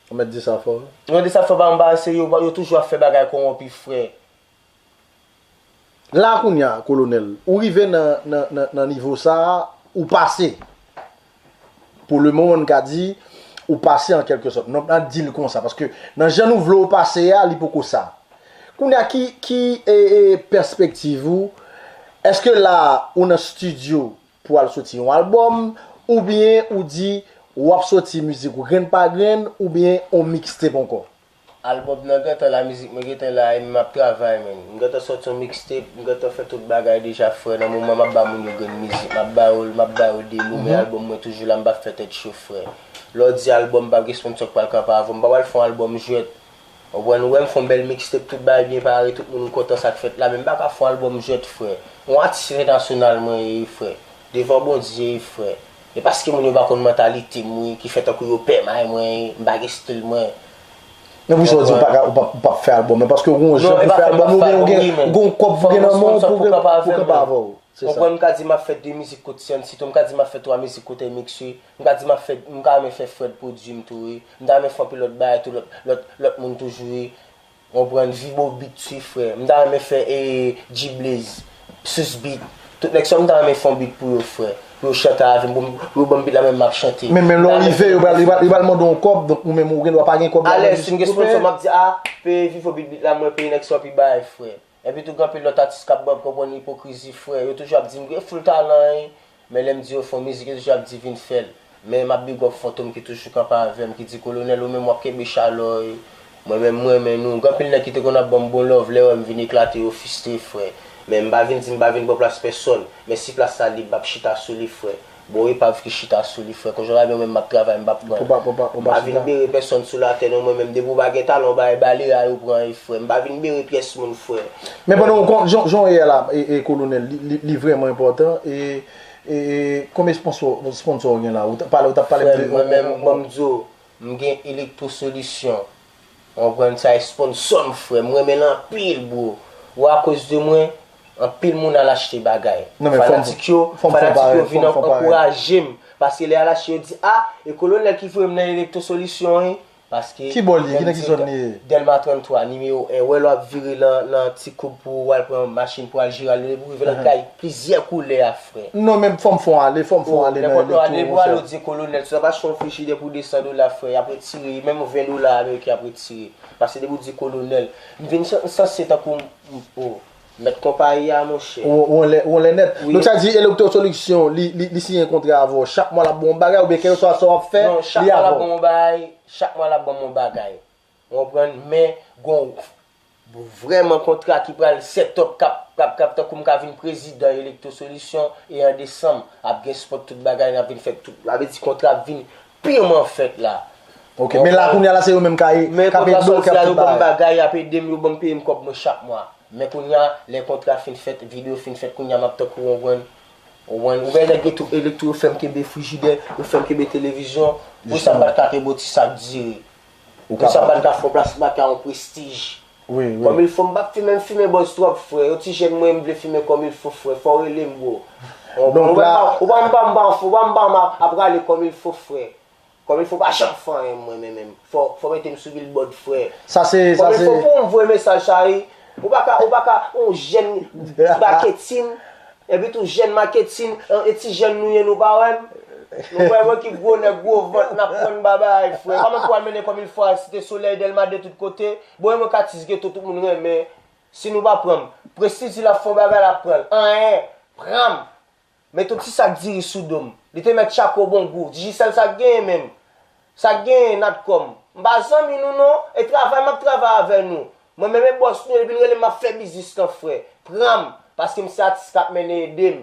Ou mèt di sa fò, wi. Ou mèt di sa fò, pa yon bagay serye, yo toujou ap fè bagay kòwonpi, frè. La kounye a, kolonèl, ou rive nan, nan, nan, nan nivo sa a, ou pase. Pou le moman, n ka di, ou pase an kèlke sòt. Non, n a di l konsa, paske nan jan nou vle w pase a, li poko sa. Kounye a, ki, ki, e, e, pèspektiv ou? Èske la, ou nan estidyo pou al soti yon albòm, oubyen ou di w ap soti mizik ou grenn pa grenn, oubyen on mixtape ankò? Albòm nan gentan la, mizik mwen gentan la, e m ap travay, menn. M gentan sòti yon mixtape, m gentan fè tout bagay deja, frè. Nan moman m ap ba moun yo grenn mizik, m ap ba yo, m ap ba yo demo, men albòm mwen toujou la, m p ap fè tèt cho, frè. Lè w di albòm, pa gen sponsò k pral kanpe avè w, m pa pral fè yon albòm jwèt. Ou konprann, ou wè m fè yon bèl mixtape, tout bagay byen pare, tout moun kontan sa k fèt la, men m pa ka fè yon albòm jwèt, frè. Yon atis entènasyonal mwen ye, frè. Devan Bondye, frè. E paske moun yo pa konn mantalite m, wi, ki fè tankou yo pè may mwen, m pa gen stil mwen. Men poukisa w di w pa ka, ou p ap, ou p ap fè albòm? Men paske w gen yon jan pou fè albòm, oubyen w gen, w gen yon kòb pou gen nan men w pou, pou kanpe avè w? Ou konprann, m ka di m ap fè de mizik kot Sciency tou, m ka di m ap fè twa mizik kot M X wi. M ka di m ap fè, m ka renmen fè Fred pwodui m tou wi. M ta renmen fè anpil lòt bagay tou, lòt, lòt, lòt moun toujou wi. Ou konprann, Vibo Beat tou wi frè. M ta renmen fè e, G-Blaze, Sus Beat. Tout nèg sa yo m ta renmen fè yon beat pou yo frè. Pou yo chante avè m, pou m- pou yo ban m beat la menm m ap chante. Men menm lè w rive, yo pral, yo pral, yo pral mande w yon kòb, donk ou menm ou gen dwa pa gen kòb la. Alè, si m gen sponsò, m ap di, a, peye Vivo Beat beat la, mwen peye nèg sa yo pi bay frè. Epi tou, gen anpil lòt atis k ap ban, konprann ipokrizi frè. Yo toujou ap di m gen full talan, wi. Men lè m di yo fè yon mizik, yo toujou ap di vin fè l. Men m ap big up Fantom ki toujou kanpe avè m, ki di, Kolonèl, ou menm w ap kenbe chalè w, wi. Mwen menm, mwen renmen nou. Gen anpil nèg ki te konn ap ban m bon love, lè yo wè m vin eklate, yo fristre, frè. Men m pa vin di m pa vin pran plas pèsonn. Men si plas la lib, m ap chita sou li, frè. Bon, epav ki chita sou li, frè. Konjwa Gabe, mwen menm, m ap travay, m p ap pran. Ou pa, ou pa, ou M pa pa vin chita. Bere pèsonn sou latè, non, mwen menm. Depi w pa gen talan, w bay bale a, yo pran, e, frè. M pa vin bere pyès moun, frè. Men pandan w kon, jan, jan w ye a la, e, e, Kolonèl, li, li, li vrèman enpòtan. E, e, e, konbyen sponsò, sponsò w gen la? Ou t ap pale, ou t ap pale m Frè de m, mwen menm, bon, m di w, m gen Electro Solution. Ou konprann sa, e sponsò m, frè. M renmen l anpil, bro. Ou akoz de mwen, anpil moun al achte bagay. Non, men fò m, Fanatik yo, fò m fè fanatik yo parèy, vin fò m fè parèy. Ankouraje m. Paske lè y al achte, yo di, a, e Kolonèl ki voye m nan Electro Solution, wi. Paske Ki bò l ye? Ki nan ki zòn li ye? Dèlma tranntwa, nimewo en. Wè lè w ap vire nan, nan Ti Koub pou w al pran machin pou al Jeral, depi w rive lakay, plizyè koulè a, frè. Non, men fò m fè w ale, fò m fè w ale nan Elektwo, monchè. Depi w ale, w di Kolonèl, si w ap achte yon frijidè pou de san dola, frè, y ap retire, menm ven dola ameriken y ap retire. Paske depi w di Kolonèl, m vin san-, sanse tankou m, m, o, mèt konpayi a, monchè. Ou, ou anlè, ou anlè nèt. Wi. Donk, sa di Electro Solution, li, li, li siyen kontra avè w. Chak mwa, l ap ba w yon bagay, oubyen kèlkeswa sa w ap fè, li avè w. Non, chak mwa, l ap ba w yon bagay. Chak mwa l ap ban m yon bagay. Ou konprann? Men, gon, vrèman kontra ki pral set up, k ap, k ap, k ap, tankou m ka vin prezidan Electro Solution, e an desanm, ap gen spot tout bagay, n ap vin fè tout. Sa vle di kontra ap vin piman fèt la. Ok, men la, kounye a la, se yo menm k ap, k ap ede w, k ap tout bagay. Men kontra sòti a, yo ban m bagay, y ap ede m, yo ban m peye m kòb mwen chak mwa. Men kounye a, lè kontra fin fèt, videyo fin fèt, kounye a, m ap tankou, w konprann? Ou konprann? Ou wè nèg Elektwo, yo fè m kenbe frijidè, yo fè m kenbe televizyon. Pou sa m pa t ka kenbe yon ti sak dire. Pou sa m pa t ka fè yon plas baka, yon prestij. Wi, wi. Kòm il fo, m p ap fimen, m fimen bòz twòp, frè. Yon ti jèn mwen, m vle fimen kòm il fo, frè. Fò w rele m, bro. Ou pa m ba, ou pa m ba, m ba, ou pa m ba, m ap, ap rale kòm il fo, frè. Kòm il fo, pa janm fè anyen mwen, men menm. Fò, fò mete m sou bilbòd, frè. Sa se, sa se. Kòm il fo pou m voye mesaj sa, wi. Ou pa ka, ou pa ka, yon jèn maketin, epi tou jèn maketin, e ti jèn nou ye, nou pa wè m. Nou pa wè mwen ki gwo nèg, gwo vant, n ap pran bagay, frè. Kòman pou al mennen kòm il fo a Site Solèy, Dèlma de tout kote? Bon, e mwen k atis geto, tout moun renmen. Si nou pa pran m, Prestij di l ap fè yon bagay, l ap pran l. Anyen, pran m. Mete yon ti sak diri sou do m. Li te mèt tchako bon gou. Digicel sa k genyen menm. Sa k genyen, Natcom. M pa zanmi nou non. E travay m ap travay avè nou. Mwen menm e bòs nou, epi n rele m ap fè biznis lan, frè. Pran m. Paske m se atis k ap mennen, ede m.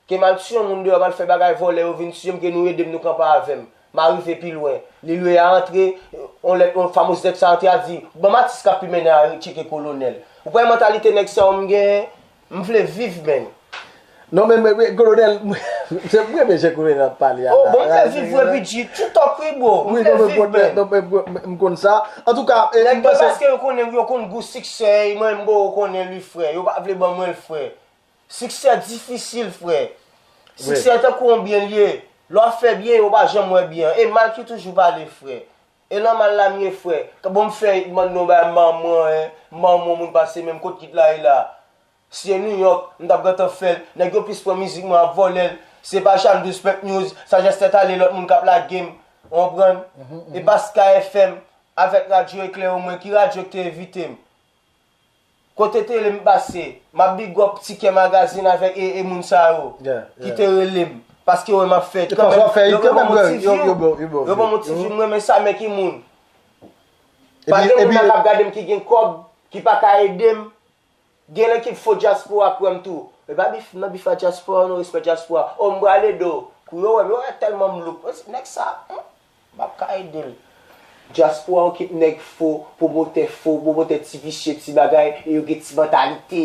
Ke m al tiye yon moun deyò, m al fè bagay vòlè, yo vin tiye m, ke nou ede m, nou kanpe avè m. M a rive pi lwen. Lil Wayne a antre, yon lèt, yon famoz nèg sa antre a di, ban m atis k ap pi mennen a tcheke Kolonèl. Ou kwè mantalite nèg sa yo m genyen? M vle viv, menn. Non, men, men, men, Kolonèl, se mwen, men, jan Kolonèl ap pale a. Oh, bon, m vle viv vre, P G. True talk, wi, bro. M vle viv, menn. Non, men, m konn sa. Antouka, e, nèg yo, paske yo konnen, yo konn gou siksè, mwen, m bon, yo konnen li, frè. Yo pa vle ban mwen l, frè. Siksè difisil, frè. Siksè tankou yon byen l ye. Lè w ap fè byen, yo pa janm wè byen an. E mal ki toujou pale, frè. E nan mal la m ye, frè. Bon, m fè it, m mande w bay manman, en. Manman moun pase menm kot kit la ye la. Si se New York, m t ap gentan fè l. Nèg yo plis pran mizik mwen ap vòlè l. Se pa Jean Douze Pep News, Sajès Tèt Ale, lòt moun k ap lage m. Ou konprann? E pa Sky F M, avèk Radyo Eklè omwen, ki radyo k te envite m? Kote tele m pase, m ap big up Tikè Magazine avèk e, e moun sa yo ki te rele m. Paske yo wè m ap fè it kanmenm, yo, yo ban m yon ti view. Yo ban m yon ti view, m renmen sa, men ki moun? Pa gen moun nan k ap gade m ki gen kòb, ki pa ka ede m. Gen lè ki fo dyaspora kwè m tou. E pa bif, nan bif a dyaspora, non, respè dyaspora. O, m prale do. Kou yo wè m, yo wè tèlman m loup. Nèg sa, hmm, m ap ka ede l. Dyaspora okip nèg fo, pwomotè fo, pwomotè ti visye, ti bagay, e yo gen ti mantalite.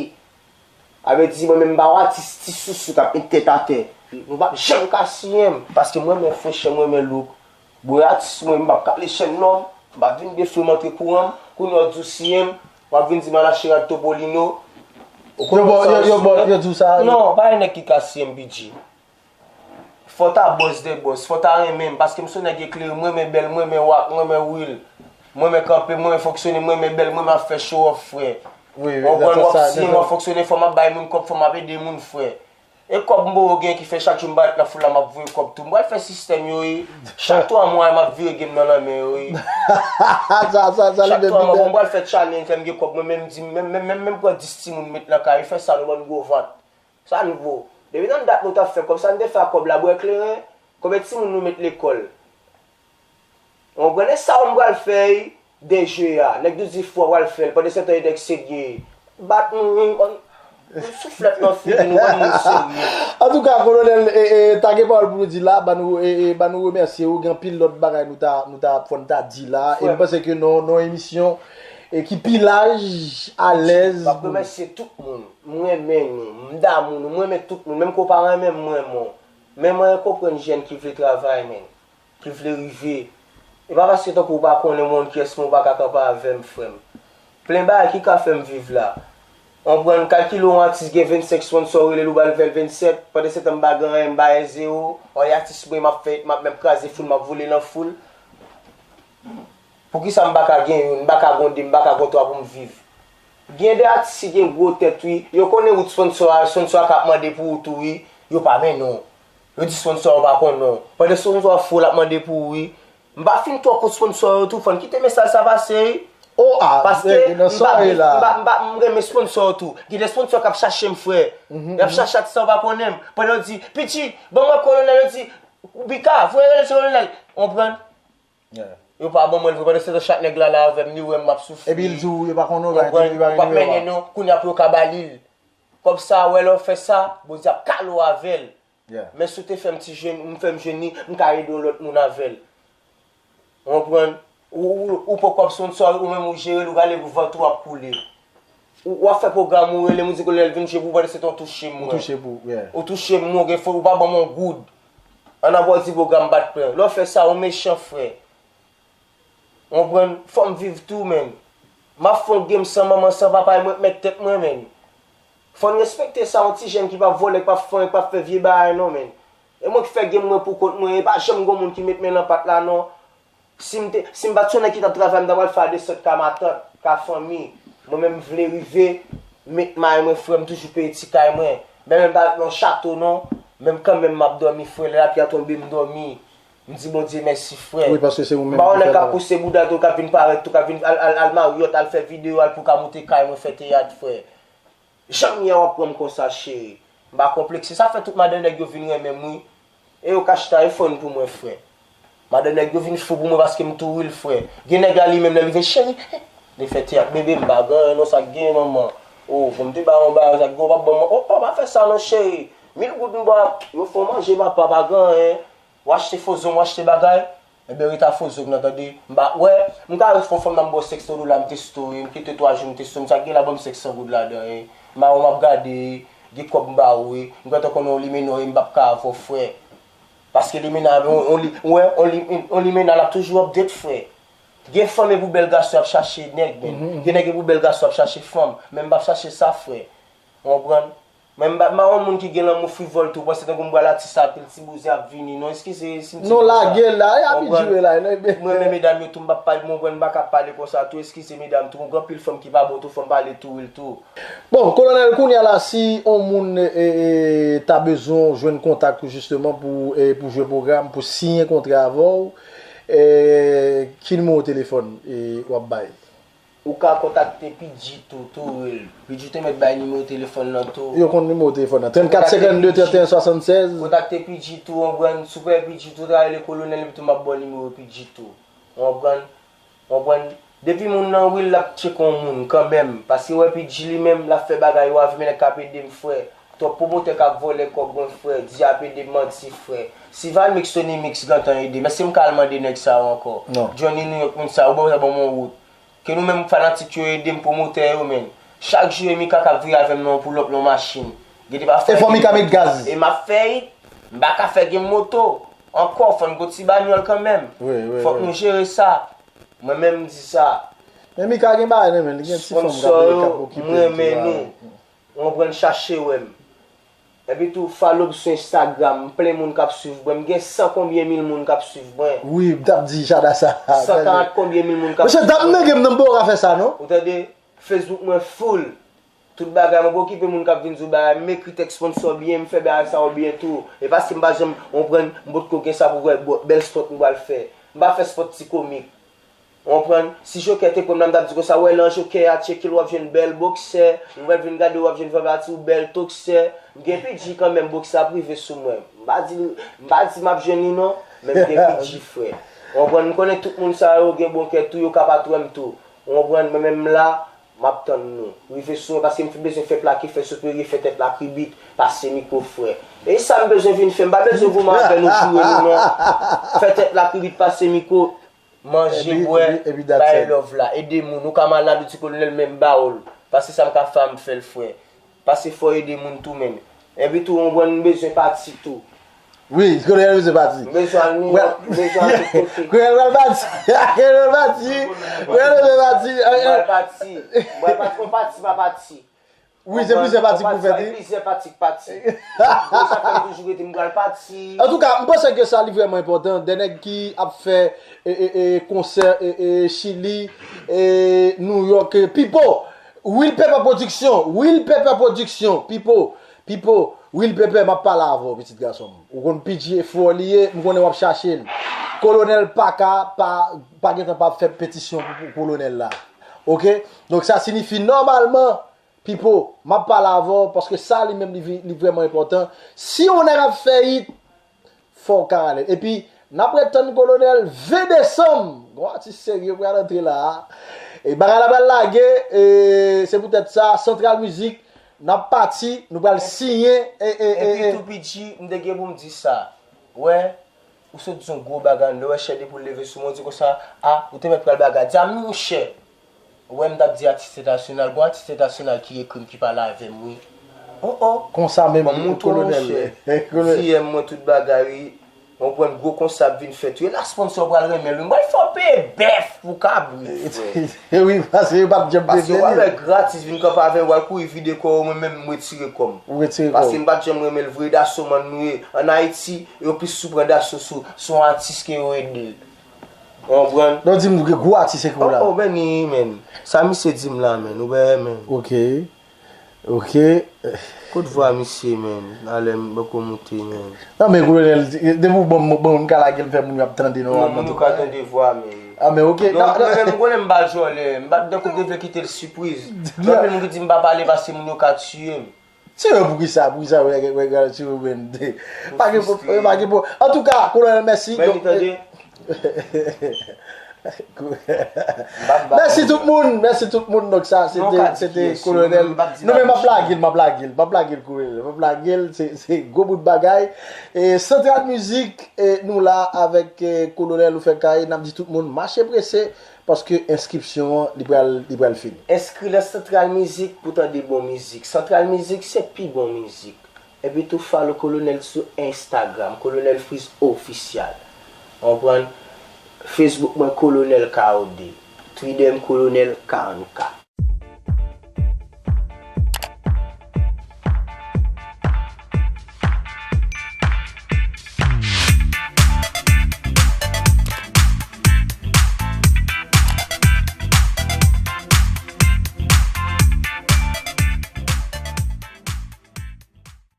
A vle di, mwen menm, m pa yon atis ti sousou k ap met tèt atè. Nou p ap janm ka siyen m. Paske mwen menm, frechè, mwen menm loup. Bon, atis mwen, m p ap kale chèn non. M ap vin defle m antre kouran m. Kounye a w di w siyen m, w ap vin di m al achte rad Topolino. Yo bò, yo, yo bò, yo di w sa. Non, pa gen nèg ki ka siye m, P G. Fò w ta bòs de bòs, fò w ta renmen m, paske m se yon nèg eklere, m renmen bèl, m renmen wak, m renmen wil, m renmen kanpe, m renmen fonksyone, m renmen bèl, m renmen ap fè show off, frè. Ou konprann, w ap siye m, w ap fonksyone, fò m ap bay moun kòb, fò m ap ede moun, frè. E kòb m bo yo gen ki fè chak jou m parèt nan foul la, m ap voye kòb tou. M pral fè sistèm yo, wi. Chak twa mwa, m ap vire game nan lanmen yo, wi. Chak twa mwa, bon, m pral fè challenge, fè m gen kòb, mwen menm, di, menm, menm, menm, menm pran dis timoun met nan kay, fè sa, nou bann gwo vant. Sa n vo. Depi nan dat nou t ap fè kòb, sa n te fè ak kòb la, bwè kleren, konbyen timoun nou met lekòl? Ou konprann? E sa w m pral fè, wi, de je a. Nèg nou di fò pral fè l, pandan se tan e nèg serye. Bat nou, wi, nou souflèt nan figi nou, ban nou serye. Antouka, kolonèl, e, e, ta gen pawòl pou nou di la, ban nou, e, e, ban nou remèsye ou, gen anpil lòt bagay nou ta, nou ta, fò n ta di la, e m panse ke non, non emisyon, e ki pi laj, alèz. M ap remèsye tout moun. M renmen nou, m damou nou, m renmen tout moun, menm ke w pa renmen m, m renmen w. Men mwen konprann jèn ki vle travay, men, ki vle rive. E pa paske tankou w pa konnen mwen kiyès mwen, ou pa ka kanpe avè m, frè m. Plen bagay ki ka fè m viv la. Ou konprann, kalkile yon atis gen vennsenk sponsò, w rele l, ou ba l vèl vennsèt, pandan se tan m pa gen anyen, m ba l zewo, yon atis mwen, m ap fè, m ap menm kraze foul, m ap vole nan foul. Poukisa m pa ka gen youn, m pa ka gen de, m pa ka gen twa pou m viv? Gen de atis ki gen gwo tèt, wi. Yo konnen wout sponsò a, sponsò a k ap mande pou ou tou, wi. Yo pa mennen w. Yo di sponsò a pa konnen w. Pandan sponsò a fou l ap mande pou ou, wi. M pa fin twò kont sponsò yo tou, fò n kite mesaj sa pase, wi. Paske m pa, m pa, m pa, m renmen sponsò yo tou. Gen de sponsò k ap chache m, frè. Y ap chache atis sa, yo pa konnen m. Pandan yo di, P G, ban mwen kolonèl, yo di, Bika, voye rele sou kolonèl. Ou konprann? Yo pa ban mwen l vre, pandan se tan chak nèg la la avè m, li wè m m ap soufri. Epi l di w yo pa konn nou, yo pa gen nimewo a. Kounye a pou yo ka ba li l. Kòb sa a, wè lè w fè sa, Bondye ap kale w avè l. Men si w te fè m ti jwenn, m fè m jwenn li, m ka ede yon lòt moun avè l. Ou konprann? Ou, ou, ou pran kòb sponsò, ou menm ou jere l, ou gade pou vant ou ap koule. Ou, w ap fè pwogram, ou rele m, ou di kolonèl vin jwe pou ou, pandan se tan w touche m, mwen. Ou touche m, ou gen fo, ou pa ban m yon goud. An avan w di pwogram pa t plen. Lè w fè sa, ou mechan, frè. Ou konprann? Fò m viv tou, menn. M ap fè yon game san manman, san papa, e mwen k mèt tèt mwen, menn. Fò n respekte sa, yon ti jèn ki p ap vòlè, ki p ap fè, ki p ap fè vye bagay, non, menn. E mwen k fè game mwen pou kont mwen, e pa janm gon moun ki met men nan pat la, non. Si m te, si m pa t yon nèg ki t ap travay, m ta pral fè a desant ka matant, ka fanmi. Mwen menm, m vle rive, met may mwen, frè m, toujou peye ti kay mwen. Men, men m pa ret nan yon chato, non. Men kanmenm, m ap dòmi, frè. Lè lapli a tonbe, m dòmi. M di Bondye mèsi, frè. M pa yon nèg k ap pouse bouda tou, k ap vin parèt tou, k ap vin al, al, al Marriott, al fè videyo, al pou ka moute kay mwen, fè teyat, frè. Jan m ye a w ap pran m konsa, cheri. M pa konplekse. Sa fè tout madan nèg yo vin renmen m, wi. E yo ka chita e fann pou mwen, frè. Madan nèg yo vin fou pou mwen paske m tou real, frè. Gen nèg la, li menm, lè l rive, cheri, li fè teyat, bebe, m pa gen anyen non, sa k gen, manman? O, bon, m te ba w yon bagay, sa k gen, w p ap ban m, o, o, pa fè sa non, cheri. Mil goud m ba w, yo fè w manje, papa, pa gen anyen. W achte fo zong, w achte bagay. Ebyen, rete a fo zong nan, tande. M pa, wè, m ka fè yon fanm nan m ba w senk san dola, m teste w, wi, m kite twa jou, m teste w, m sa gen la, ban m senk san goud ladan, wi. M a wè, m ap gade, gen kòb m ba ou, wi. M gentan konnen w limena, wi, m p ap ka avè w, frè. Paske limena, on, on, on, wè, on, li- on limena, l ap toujou update, frè. Gen fanm e pou bèl gason ap chache nèg, men. Gen nèg e pou bèl gason ap chache fanm. Men m p ap chache sa, frè. Ou konprann? Men m pa, m pa yon moun ki gen lanmou frivòl tou, panse tankou m pral atis anpil ti bouzen ap vini. Non, eskize si m ti konsa. Non, lage l la, e a P G w ye la, non, ebyen. M renmen medam yo tou, m p ap pale, m konprann m pa ka pale konsa tou, eskize medam tou, gen anpil fanm ki pa bon tou, fò m pale tou real tou. Bon, Kolonèl, kounye a la, si yon moun e, e, ta bezwen w jwenn kontak ou jisteman pou, e, pou jwe pwogram, pou siyen kontra avè w, e, ki nimewo telefòn, e, w ap bay? Ou ka kontakte P G tou, tou real. P G te mèt bay nimewo telefòn nan tou. Yo konn nimewo telefòn nan. Trannkat senkannde, trannteyen swasannsèz. Kontakte P G tou, ou konprann, si w pa wè P G tou, ta rele Kolonèl, epi tou m ap ba w nimewo P G tou. Ou konprann? Ou konprann? Depi moun nan real, l ap tcheke yon moun kanmenm. Paske w wè P G li menm, l ap fè bagay yo avè m, e nèg k ap ede m, frè. Twòp pwomotè k ap vòlè kòb mwen, frè. Di ap ede m manti, frè. Si Valmix, Tony Mix gentan ede m, èske m ka al mande nèg sa yo ankò? Johnny New York, moun sa yo, ou pa wè sa ban m yon wout. Ke nou menm fanatik yo ede m, pwomotè yo, men. Chak jou e Mika k ap vire avè m nan yon pull up nan yon machin. Gete pa fè. E fò Mika met gaz. E m ap fè it. M pa ka fè gen moto. Ankò, fò n gon ti banyòl kanmenm. Fòk nou jere sa. Mwen menm m di sa. Men Mika gen bagay nan men l, li gen ti fanm k ap, k ap okipe l tou la. Ou konprann, chache wè m. Epi tou, follow m sou Instagram, m plen moun k ap swiv mwen. M gen san konbyen mil moun k ap swiv mwen. Wi, m t ap di Jada sa. San karant konbyen mil moun k ap Mesye, swiv dam mwen. Nèg m nan m poko ka fè sa non. Ou tande? Facebook mwen full. Tout bagay mwen pa okipe moun k ap vin di w bagay, m ekri tèks sponsor byen, m fè bagay sa yo byen tou. E paske m pa janm, ou konprann, m potko gen sa pou wè bèl spot m pral fè. M pa fè spot ti komik. Ou konprann? Si jokè te pran m la, m t ap di konsa, wè, nan jokè a, tcheke l, w ap jwenn bèl boksè, ou pral vin gade, w ap jwenn vè pati w, bèl toksè. M gen P G kanmenm, boksè ap rive sou mwen. M pa di, m pa di m ap jwenn li non, men m gen P G, frè. Ou konprann? M konnen tout moun sa yo gen bon kè tou, yo ka pa t wè m tou. Ou konprann? Mwen menm m la, m ap tann nou. Rive sou mwen, paske m bezwen fè plake, fè sopere, fè tèt la kribit, pase mikwo, frè. E sa m bezwen vin fè, m pa bezwen goumen avè nou, joure nou non. Fè tèt la kribit, pase mikwo, manje, bwè, bay love la, ede moun. Ou ka malad, ou di kolonèl, men m ba ou l. Paske sa m ka fè a, m fè l, frè. Paske fò ede moun tou, menn. Epi tou, ou konprann, m bezwen pati tou. Wi, kolonèl bezwen pati. M bezwen al New York, m bezwen al tout kote. Kolonèl pral pati. Kolonèl pati. Kolonèl bezwen pati. M pral pati. M pral pati, on pati pa pati. Wi, se plizyè pati pou fèt wi. Plizyè pati k pati. Bon, sa fè m toujou rete, m pral pati. Antouka, m panse ke sa li vrèman enpòtan. De nèg ki ap fè e, e, e, konsè e, e, Chili, e, New York, e, Pipo. Will Pepper Production, Will Pepper Production, Pipo, Pipo, Will Pepper, m ap pale avè w, pitit gason m. Ou konn P G e fò li ye, m konnen w ap chache l. Kolonèl pa ka, pa, pa gentan pa fè petisyon pou, pou kolonèl la. Oke? Donk sa sinifi nòmalman, Pipo, m ap pale avè w, paske sa li menm li, vi- li vrèman enpòtan. Si yon nèg ap fè it, fò w ka ale. Epi, n ap ret tann kolonèl ven desanm. Gon atis serye pral antre la a. E bagay la pral lage, e se poutèt sa, Central Music, n ap pati, nou pral siyen, e, e, e, Epi e. Tou P G, m te gen pou m di sa. Wè, ou sot di yon gwo bagay, lè w wè chè de poul leve sou mwen, ou di konsa, a, ou te mèt pral bagay. Di a, monchè, ou wè m t ap di atis entènasyonal, gon atis entènasyonal ki ekri m, ki pale avè m, wi. Oh, oh. Konsa menm, Ban m montre w, kolonèl. Monchè. V M mwen, tout bagay, wi. Ou konprann, gwo konsa ap vin fèt, wi. E la sponsor pral renmen l, wi. M pral fè w peye bèf pou kabrit, frè. Wi, paske yo p ap janm Paske w peye al wè gratis, vin kanpe avè m, w al kouri vide kò w, mwen menm m retire kò m. Ou retire kò Paske w. M pa t janm renmen l vre, Daso man nou ye. Ann Ayiti, yo plis soup pran Daso sou, sou yon atis ke yo ede l. Ou konprann? Non, di m ke gwo atis ekri w la. Oh, oh, Benny, man. Sa misye di m la, man. Ou wè, man. Ok. Ok. Kot vwa misye, man? Alè m poko moute, man. Non, men kolonèl, depi w ban m, ban m ka lage l fè moun yo ap tande Non, nòmalman moun yo tou. Ka tande vwa, man. Ah, men ok. Non, Non, mwen non. Menm m konnen m pa jòlè. M pa t tankou devle kite l sipriz. Gen anpil moun ki di m pa pale paske moun yo ka tiye m. Tiye pou ki sa, pou ki sa, wè, wè, wè, tiye w menm. Pa gen pwoblèm, pa gen pwoblèm. Antouka, kolonèl, mèsi. Benny, tande. Mèsi tout moun, mèsi tout moun. Donk sa, se te, se te kolonèl. Non, men m ap lage l, m ap lage l, m ap lage l, kolonèl. M ap lage l, se, se gwo bout bagay. E Central Music, e nou la avèk, e, kolonèl ou fè kay, n ap di tout moun, mache prese, paske enskripsyon an, li pral, li pral fini. Enskri nan Central Music pou tande bon mizik. Central Music se pi bon mizik. Epi tou follow Kolonèl sou Instagram, Kolonèl Freeze Official. Ou konprann? Facebook mwen Kolonèl K O D. Twitter m Kolonèl K N K.